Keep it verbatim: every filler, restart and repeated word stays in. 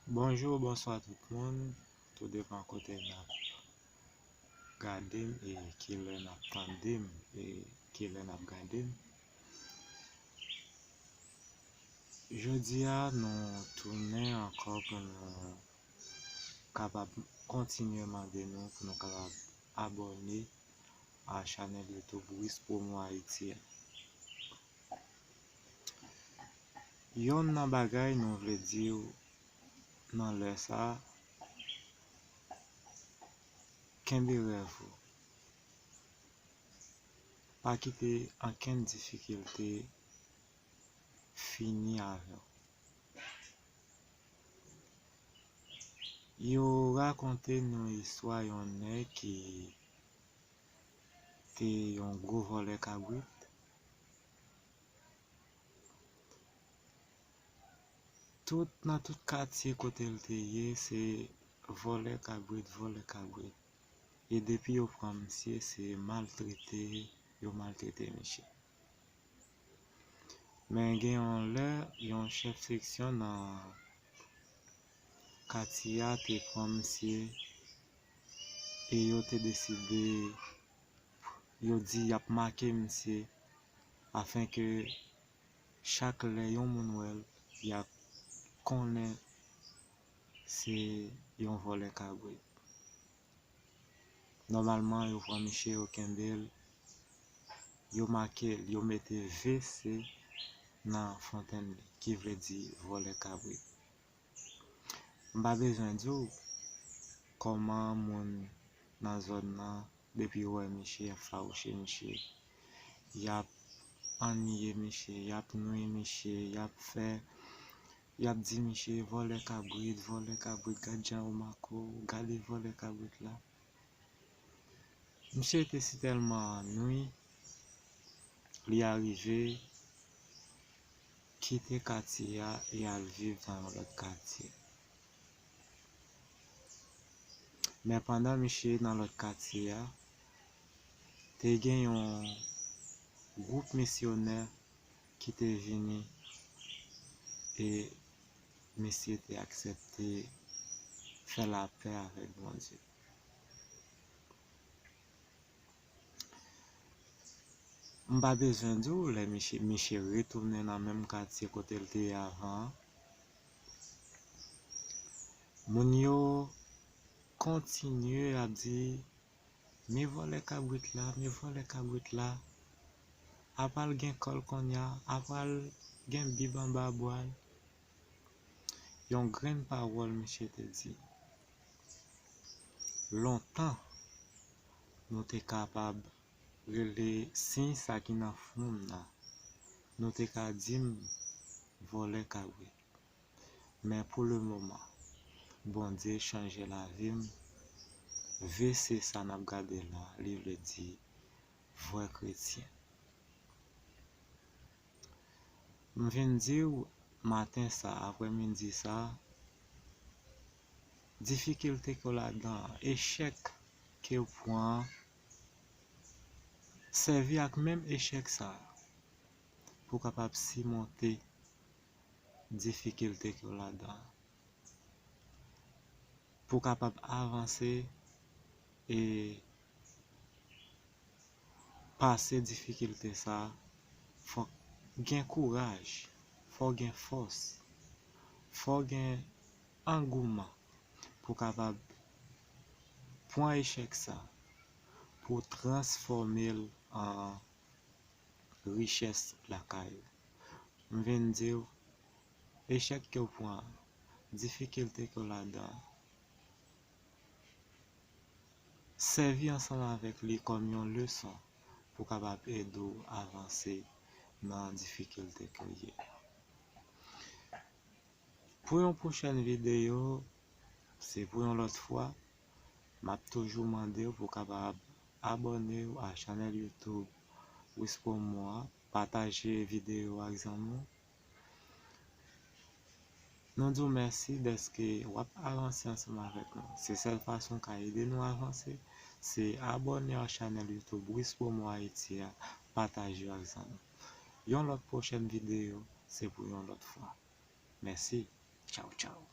Bonjou, bonswa tout moun, tou depan kote n ap gade m e kilè n ap tande m e kilè n ap gade m. Jodi a, nou tounen ankò pou nou kapab kontinye mande nou pou nou kapab abòne a chanèl YouTube Wispromo Haïti a. Yonn nan bagay nou vle di w nan lè sa a, kenbe rèv ou. Pa kite ankenn difikilte fini avè w. Yo rakonte nou istwa yon nèg ki te yon gwo vòlè kabrit. Tout, nan tout katye kote l te ye, se vòlè kabrit, vòlè kabrit. E depi yo pran misye, se maltrete yo maltrete misye. Men gen yon lè, yon chèf seksyon nan katye a te pran misye e yo te deside, yo di y ap make misye afenke chak lè yon moun wè l, y ap konnen se yon vòlè kabrit. Nòmalman, yo pran misye, yo kenbe l, yo make l, yo mete V C nan fontenn li, ki vle di vòlè kabrit. M pa bezwen di w kòman moun nan zòn nan, depi yo wè misye, y ap fawouche misye, y ap anniye misye, y ap nwi misye, y ap fè, y ap di misye, vòlè kabrit, vòlè kabrit, gad jan yo make w, gade vòlè kabrit la. Misye te sitèlman nwi, li arive kite katye a e al viv nan yon lòt katye. Men pandan misye nan lòt katye a, te gen yon gwoup misyonè ki te vini e misye te aksepte fè lapè avèk Bondye. M pa bezwen di w lè misye, misye retounen nan menm katye kote l te ye avan an. Moun yo kontinye ap di, "Men vòlè kabrit la, men vòlè kabrit la. Apa l gen kò l kounye a, apa l gen bib anba bwa l." Yon grenn pawòl misye te di. Lontan, nou te kapab rele siy sa ki nan fwon m nan. Nou te ka di m vòlè kabrit. Men pou le moman, Bondye chanje lavi m. V C sa n ap gade la, li vle di vrè kretyen. M vin di w maten sa, aprè midi sa, difikilte ke w ladan an, echèk ke w pran an, sèvi ak menm echèk sa a pou w kapab simonte difikilte ke w ladan an. Pou w kapab avanse e pase difikilte sa a, fòk gen kouraj, fò gen fòs, fò gen angouman pou w kapab pran echèk sa a, pou w transfòme l an richès lakay ou. M vin di w, echèk ke w pran an, difikilte ke w ladan an, sèvi ansanm avèk li kòm yon leson pou kapab ede w avanse nan difikilte ke w ye. Pou yon pwochèn videyo, se pou yon lòt fwa, m ap toujou mande w pou w kapab abòne w a chanèl YouTube Wispromo a, pataje videyo ak zanmi w. Nou di w mèsi dèske w ap avanse ansanm avèk nou. Se sèl fason w ka ede nou avanse, se abòne a chanèl YouTube Wispromo Haïti a, pataje ak zanmi w. Yon lòt pwochèn videyo, se pou yon lòt fwa. Mèsi. Tchaw, tchaw.